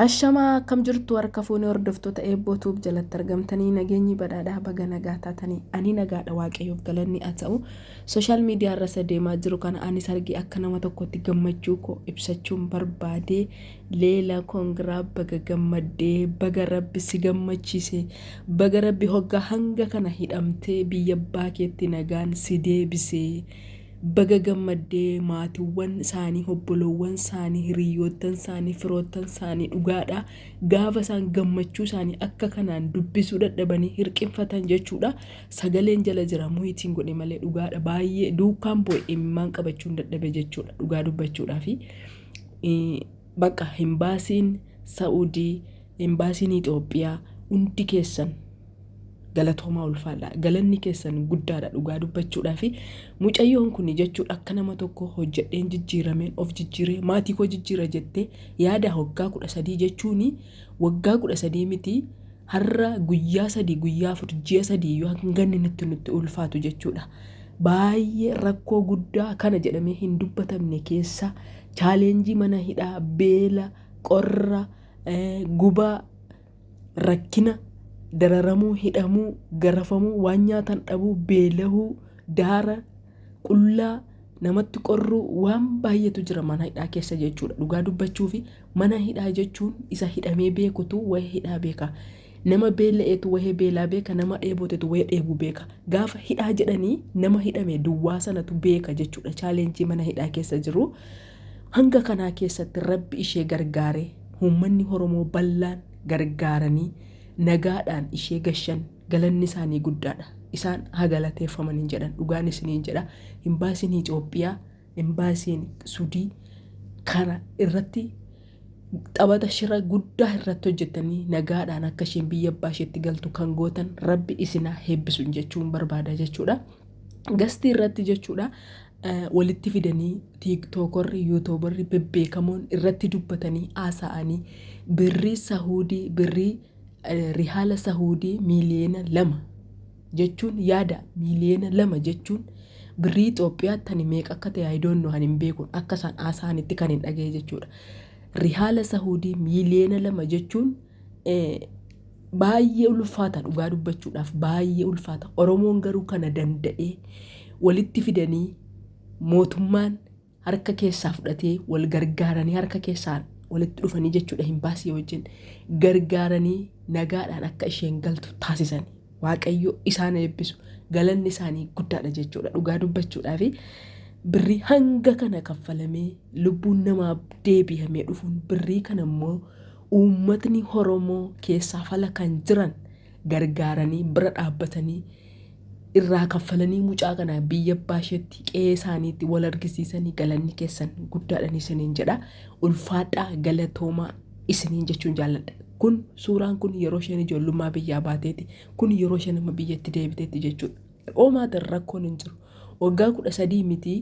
Ashamaa akkam jirtu harka fuunee hordoftoota Eebboo Tuub jalatti argamtanii nageenyi badhaadhaa baga nagaa taatanii ani nagaadha waaqayyoof galanni haa ta'u. Sooshaal miidiyaa irra isa deemaa jiru kana anis argee akka nama tokkotti gammachuu koo ibsachuun barbaade leela kongiraa baga gammaddee baga rabbi si gammachiise baga rabbi hoggaa hanga kana hidhamtee biyya abbaa keetti nagaan si deebise. Baga gammaddee maatiwwan isaanii, obboloowwan isaanii, hiriyyoottan isaanii, firoottan isaanii dhugaadha. Gaafa isaan gammachuu isaanii akka kanaan dubbisuu dadhabanii hirqinfatan jechuudha. Sagaleen jala jira muhiitiin godhe malee dhugaadha. Baay'ee duukaan boo'e imimmaan qabachuun dadhabe jechuudha. Dhugaa dubbachuudhaafi. Bakka imbaasiin Sa'udii, imbaasiin Itoophiyaa hundi keessan galatoomaa ulfaadha. Galanni keessan guddaadha dhugaa dubbachuudhaa fi mucayyoon kun jechuudha akka nama tokko hojjedheen jijjiirameen of jijjiiree maatii koo jijjiira jettee yaada waggaa 13 jechuun waggaa 13 miti har'a guyyaa 3 guyyaa 4 ji'a 3 yoo hanga inni nutti nutti ulfaatu jechuudha. Baay'ee rakkoo guddaa kana jedhamee hin dubbatamne keessa chaaleenjii mana hidhaa beela qorra gubaa rakkina, dararamuu, hidhamuu, garafamuu, waan nyaatan dhabuu, beelahuu, daara, qullaa, namatti qorruu waan baay'eetu jira mana hidhaa keessa jechuudha. Dhugaa dubbachuu fi mana hidhaa jechuun isa hidhamee beekutu wahee hidhaa beeka. Nama beela'eetu wahee beelaa beeka, nama dheebotetu wahee dheebuu beeka. Gaafa hidhaa jedhanii nama hidhame duwwaa sanatu beeka jechuudha. Chaaleenjii mana hidhaa keessa jiru. Hanga kanaa keessatti rabbi ishee gargaaree uummanni Oromoo bal'aan gargaaranii nagaadhaan ishee gashan galanni isaanii guddaadha. Isaan haa galateeffaman hin jedhan dhugaan isiniin jedha. Imbaasiin Itoophiyaa, imbaasiin Sudii kana irratti taphata shira guddaa irratti hojjetanii nagaadhaan akka isheen biyya abbaa isheetti galtu kan gootan rabbi isin haa eebbisu jechuun barbaada jechuudha. Gastii irratti jechuudha walitti fidanii tiiktookorri yuutuubarri bebbeekamoon irratti dubbatanii haasa'anii birrii sahuudii birrii rihaala sahuudii miiliyoona 2 jechuun yaada miiliyoona 2 jechuun birrii Itoophiyaatti ani meeqa akka ta'e I don't know ani hin beeku akka isaan haasa'anitti kan hin dhagaye jechuudha. Rihaala sahuudii miiliyoona 2 jechuun baay'ee ulfaata dhugaa dubbachuudhaaf baay'ee ulfaata. Oromoon garuu kana danda'ee walitti fidanii mootummaan harka keessaa fudhatee wal gargaaranii harka keessaa walitti dhufanii jechuudha imbaasii wajjin gargaaranii nagaadhaan akka isheen galtu taasisan. Waaqayyo isaan eebbisu galanni isaanii guddaadha jechuudha dhugaa dubbachuudhaa fi birrii hanga kana kaffalamee lubbuun namaa deebi'amee dhufuun birrii kana immoo uummatni Oromoo keessaa fala kan jiran gargaaranii bira dhaabbatanii irraa kaffalanii mucaa kana biyya abbaa isheetti qe'ee isaaniitti wal argisiisanii galanni keessan guddaadhaan isiniin jedha. Ulfaadhaa galatoomaa isiniin jechuun jaalladha. Kun suuraan kun yeroo isheen ijoollummaa biyyaa baateeti. Kun yeroo isheen amma biyyatti deebiteetti jechuudha. Oomaatiin rakkoon hin jiru. Waggaa 13 miti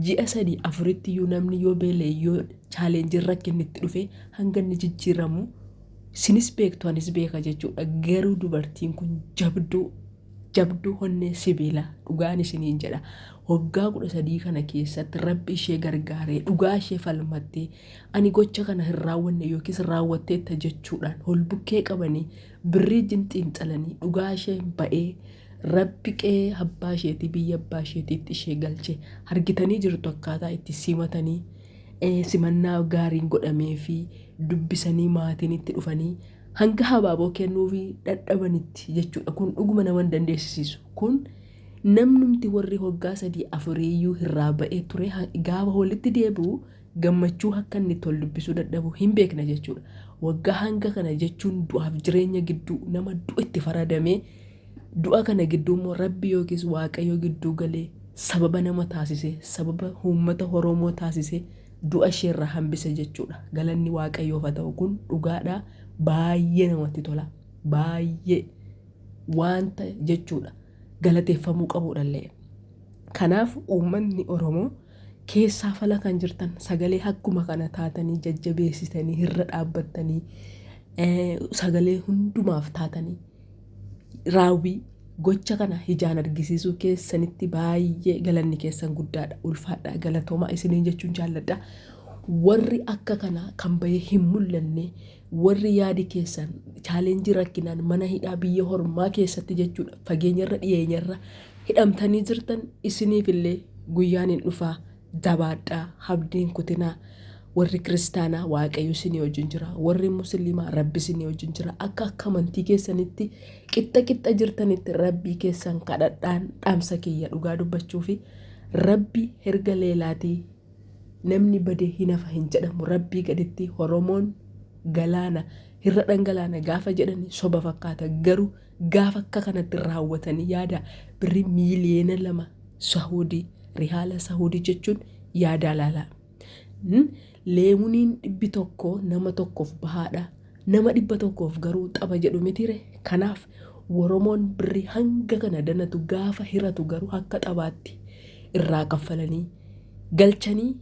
ji'a 3 4tti iyyuu namni yoo beela'e yoo chaaleenjiin rakkinni itti dhufe hanga inni jijjiiramu sinis beektu anis beeka jechuudha. Garuu dubartiin kun jabduu jabduu honnee sibiilaa dhugaan isiniin jedha. Waggaa 13 kana keessatti rabbi ishee gargaaree dhugaa ishee falmattee ani gocha kana hin raawwanne yookiis raawwatteetta jechuudhaan ol bukkee qabanii birrii jin xiinxalanii dhugaa ishee ba'ee rabbi qe'ee abbaa isheetii biyya abbaa isheetiitti ishee galche argitanii jirtu akkaataa itti simatanii simannaa gaariin godhamee fi dubbisanii maatiin itti dhufanii hanga habaaboo kennuufi dadhabanitti jechuudha. Kun dhuguma nama hin dandeessisiisu. Kun namnumti warri waggaa 3 4 iyyuu irraa ba'ee ture gaafa walitti deebi'u gammachuu akka inni itti wal dubbisuu dadhabu hin beekna jechuudha. Waggaa hanga kana jechuun du'aaf jireenya gidduu nama du'a itti faradamee du'a kana gidduu immoo rabbi yookiis waaqayyo gidduu galee sababa nama taasise sababa uummata Oromoo taasise du'a isheerraa hambise jechuudha. Galanni waaqayyoof haa ta'u kun dhugaadha. Baay'ee namatti tola. Baay'ee wanta jechuudha. Galateeffamuu qabudhallee. Kanaaf uummanni Oromoo keessaa fala kan jirtan sagalee akkuma kana taatanii jajjabeessitanii irra dhaabbattanii sagalee hundumaaf taatanii raawwii gocha kana ijaan argisiisuu keessanitti baay'ee galanni keessan guddaadha. Ulfaadha. Galatoomaa isiniin jechuun jaalladha. Warri akka kanaa kan bahee hin mul'anne, warri yaadi keessan challenge rakkinaan mana hidhaa biyya hormaa keessatti jechuudha, fageenyarra dhiyeenyarra hidhamtanii jirtan, isiniifillee guyyaan hin dhufaa. Jabaadhaa, abdiin kutinaa. Warri kiristaanaa, Waaqayyo isinii wajjin jira. Warri musliimaa, Rabbi isinii wajjin jira. Akka akka amantii keessanitti, qixxa qixxa jirtanitti, Rabbii keessan kadhadhaan. Dhaamsa kiyya dhugaa dubbachuu fi Rabbi herga leelaatii namni badee hin hafa hin jedhamu. Rabbii gaditti Oromoon galaana hirra dhangalaana gaafa jedhani soba fakkaata, garuu gaafa akka kanatti raawwatanii yaada birrii 2 miiliyoona Sahuudii, rihaala Sahuudii jechuun yaadaa laalaa. Leemuniin 100 nama tokkoof bahaadha. Nama 100f garuu tapha jedhu mitire. Kanaaf Oromoon birrii hanga kana danatu gaafa hiratu garuu akka taphaatti irraa kaffalanii galchanii,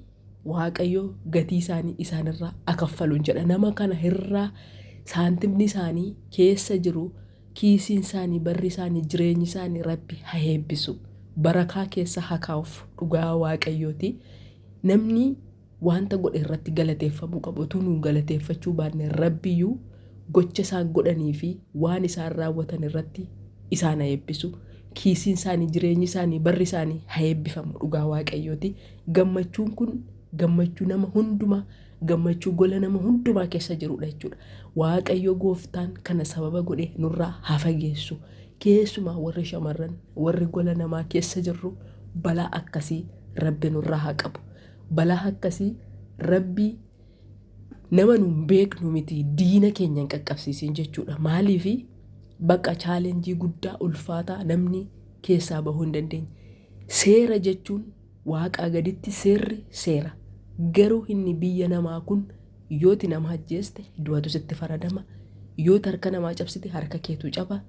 Waaqayyo gatii isaanii isaanirraa akaffaluun jedha. Nama kana irraa saantimni isaanii keessa jiru, kiisiin isaanii, barri isaanii, jireenyi isaanii Rabbi haa eebbisu. Barakaa keessa haa kaa'uuf, dhugaa Waaqayyooti. Namni wanta godhe irratti galateeffamuu qabu. Utuu nuun galateeffachuu baanne, Rabbiyyuu gocha isaan godhanii fi waan isaan raawwatan irratti isaan haa eebbisu. Kiisiin isaanii, jireenyi isaanii, barri isaanii haa eebbifamu, dhugaa Waaqayyooti. Gammachuun kun gammachuu nama hundumaa, gammachuu gola nama hundumaa keessa jirudha jechuudha. Waaqayyo gooftaan kana sababa godhe nurraa haa fageessu. Keessumaa warri shamarran, warri gola namaa keessa jirru, balaa akkasii Rabbi nurraa haa qabu. Balaa akkasii Rabbi nama nun beeknu miti, diina keenya hin qaqqabsiisin jechuudha. Maaliifi bakka challenge guddaa ulfaataa namni keessaa bahuu hin dandeenye. Seera jechuun Waaqaa gaditti seerri seera. Garuu inni biyya namaa kun yooti nama ajjeeste du'atu sitti faradama. Yooti harka namaa cabsite harka keetu caba.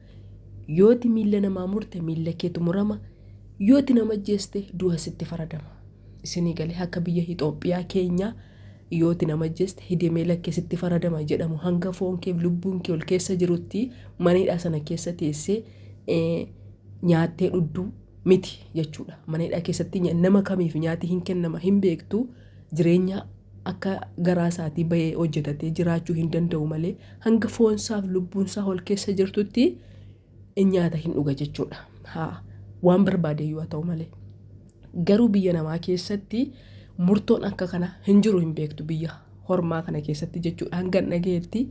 Yooti miilla namaa murte miilla keetu murama. Yooti nama ajjeeste du'a sitti faradama. Isinii galee? Akka biyya Itoophiyaa keenyaa yooti nama ajjeeste hidemee lakkee sitti faradama jedhamu, hanga foon kee lubbuun kee ol keessa jirutti mana sana keessa teessee nyaattee dhudduu miti jechuudha. Mana hidhaa keessatti nama kamiif nyaati hin kennama hin beektu. Jireenya akka garaa isaatii bahee hojjetatee jiraachuu hin danda'u malee, hanga foonsaaf lubbuunsaa ol keessa jirtutti in nyaata, hin dhuga jechuudha. Haa waan barbaade iyyuu haa ta'u malee. Garuu biyya namaa keessatti murtoon akka kana hin jiru, hin beektu, biyya hormaa kana keessatti jechuudha. Hanga dhagayetti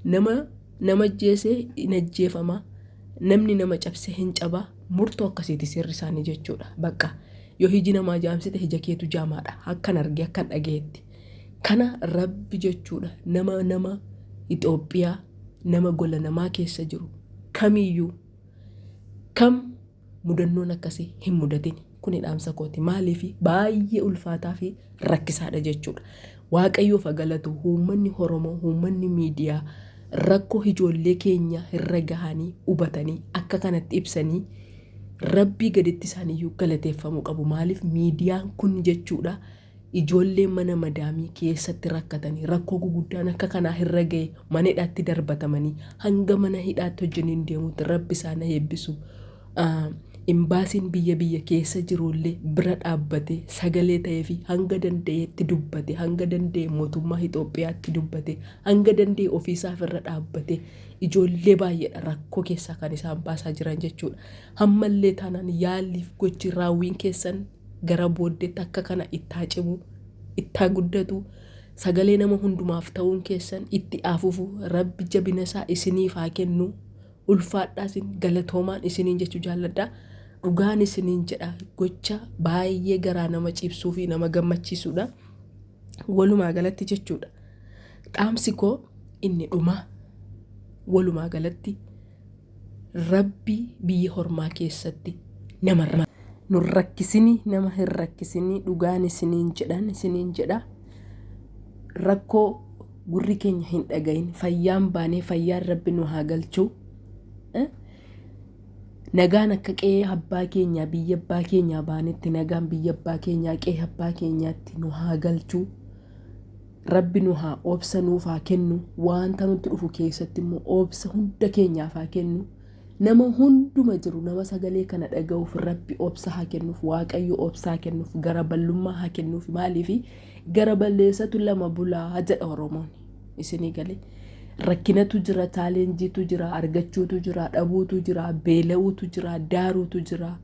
nama nama ajjeese hin ajjeefama. Namni nama cabse hin caba. Murtoo akkasiiti seerri isaanii jechuudha. Bakka yoo hiji namaa jaamsite ija keetu jaamaadha. Akkan arge, akkan dhagayetti. Kana Rabbi jechuudha nama nama Itoophiyaa, nama gola namaa keessa jiru kamiyyuu kam mudannoon akkasii hin mudatin. Kuni dhaamsa kooti. Maaliif baay'ee ulfaataa fi rakkisaadha jechuudha. Waaqayyoof galatu, uummanni Oromoo, uummanni miidiyaa rakkoo ijoollee keenya irra gahanii hubatanii akka kanatti ibsanii, Rabbii gaditti isaaniyyuu galateeffamuu qabu. Maaliif miidiyaan kun jechuudha ijoollee mana madaamii keessatti rakkatanii, rakkoo guguddaan akka kanaa irra gahe, mana hidhaatti darbatamanii hanga mana hidhaatti wajjiniin deemuutti Rabbi isaan eebbisu. Imbaasiin biyya biyya keessa jirullee bira dhaabbatee sagalee ta'ee fi hanga danda'etti dubbate, hanga danda'e mootummaa Itoophiyaatti dubbate, hanga danda'e ofiisaaf irra dhaabbate, ijoollee baay'eedha rakkoo keessaa kan isaan baasaa jiran jechuudha. Hammallee taanaan yaaliif gochi raawwiin keessan gara booddeetti akka kana ittaa cimu, ittaa guddatu, sagalee nama hundumaaf ta'uun keessan itti afufu, Rabbi jabina isaa isiniif haa kennu. Ulfaadhaa, isin galatoomaan isiniin jechuu jaalladha. Dhugaan isiniin jedha, gocha baay'ee garaa nama cibsuu fi nama gammachiisudha. Walumaa galatti jechuudha. Dhaamsi koo inni dhumaa, walumaa galatti Rabbi biyya hormaa keessatti nama nun rakkisinii, nama hin rakkisinii, dhugaan isiniin jedhan isiniin jedha. Rakkoo gurri keenya hin dhagayin, fayyaan baanee fayyaan Rabbi nu haa galchuu. Nagaan akka qe'ee abbaa keenyaa, biyya abbaa keenyaa baanetti, nagaan biyya abbaa keenyaa, qe'ee abbaa keenyaatti nu haa galchuu. Rabbi nu haa obsa nuuf haa kennu. Wanta nutti dhufu keessatti immoo obsa hunda keenyaaf haa kennu. Nama hunduma jiru, nama sagalee kana dhaga'uuf Rabbi obsa haa kennuuf, Waaqayyo obsa haa kennuuf, gara ballummaa haa kennuuf. Maaliif gara balleessatu lama bulaa jedha Oromoon. Isinii galee, rakkinatu jira, challengeiitu jira, argachuutu jira, dhabuutu jira, beela'uutu jira, daaruutu jira.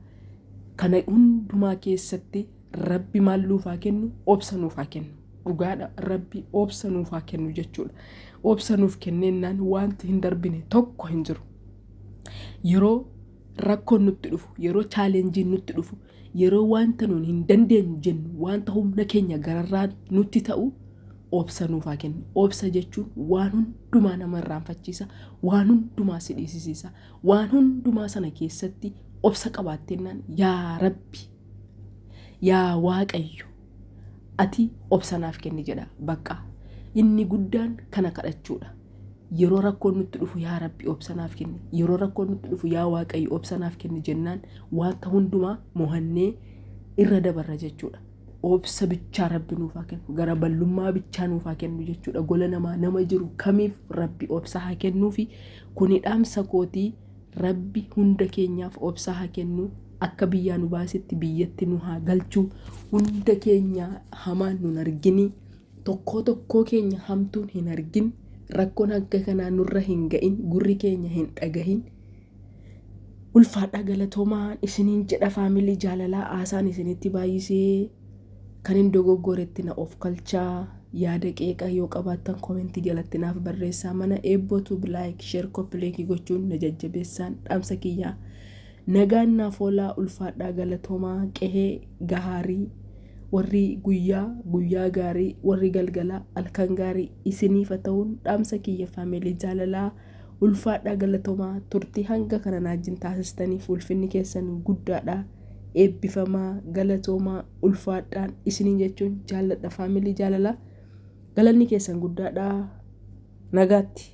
Kana hundumaa keessatti Rabbi maal nuuf haa kennu? Obsa nuuf haa kennu. Dhugaadha, Rabbi obsa nuuf haa kennu jechuudha. Obsa nuuf kenneennaan wanti hin darbine tokko hin jiru. Yeroo rakkoon nutti dhufu, yeroo challengeiin nutti dhufu, yeroo wanta nuun hin dandeenyu jennu, wanta humna keenya gararraa nutti ta'u, obsa nuuf haa kennu. Obsa jechuun waan hundumaa nama irraanfachiisa, waan hundumaa si dhiisisiisa. Waan hundumaa sana keessatti obsa qabaattennaan, yaa Rabbi, yaa Waaqayyo, ati obsa naaf kenni jedha. Bakka inni guddaan kana kadhachuudha. Yeroo rakkoon nutti dhufu, yaa Rabbi, obsa naaf kenni. Yeroo rakkoon nutti dhufu, yaa Waaqayyo, obsa naaf kenni jennaan, wanta hundumaa mohannee irra dabarra jechuudha. Obsa bichaa Rabbi nuuf haa kennu. Gara ballummaa bichaa nuuf haa kennu jechuudha. Gola namaa nama jiru kamiif Rabbi obsa haa kennuufi. Kuni dhaamsa kootii. Rabbi hunda keenyaaf obsa haa kennu. Akka biyyaa nu baasetti biyyatti nu haa galchu. Hunda keenya hamaan nun argini. Tokkoo tokkoo keenya hamtuun hin argin. Rakkoon akka kanaa nurra hin ga'in. Gurri keenya hin dhagahin. Ulfaadhaa, galatoomaa isiniin jedha, family jaalalaa. Haasaan isinitti baay'isee kan hin dogoggoretti na of kalchaa. Yaada qeeqa yoo qabaattan commentii jalatti naaf barreessaa. Mana Eebboo Tube like, share, copy linkii gochuun na jajjabeessaan dhaamsa kiyyaa. Nagaan naaf oolaa, ulfaadhaa, galatoomaa. Qehee gahaarii, warri guyyaa guyyaa gaarii, warri galgalaa halkan gaarii isiniif haa ta'uun dhaamsa kiyya. Family jaalalaa, ulfaadhaa, galatoomaa. Turtii hanga kana naajjin taasistaniif ulfinni keessan guddaadha. Eebbifamaa, galatoomaa, ulfaadhaan isiniin jechuun jaalladha. Family jaalalaa, galanni keessan guddaadha. Nagaatti.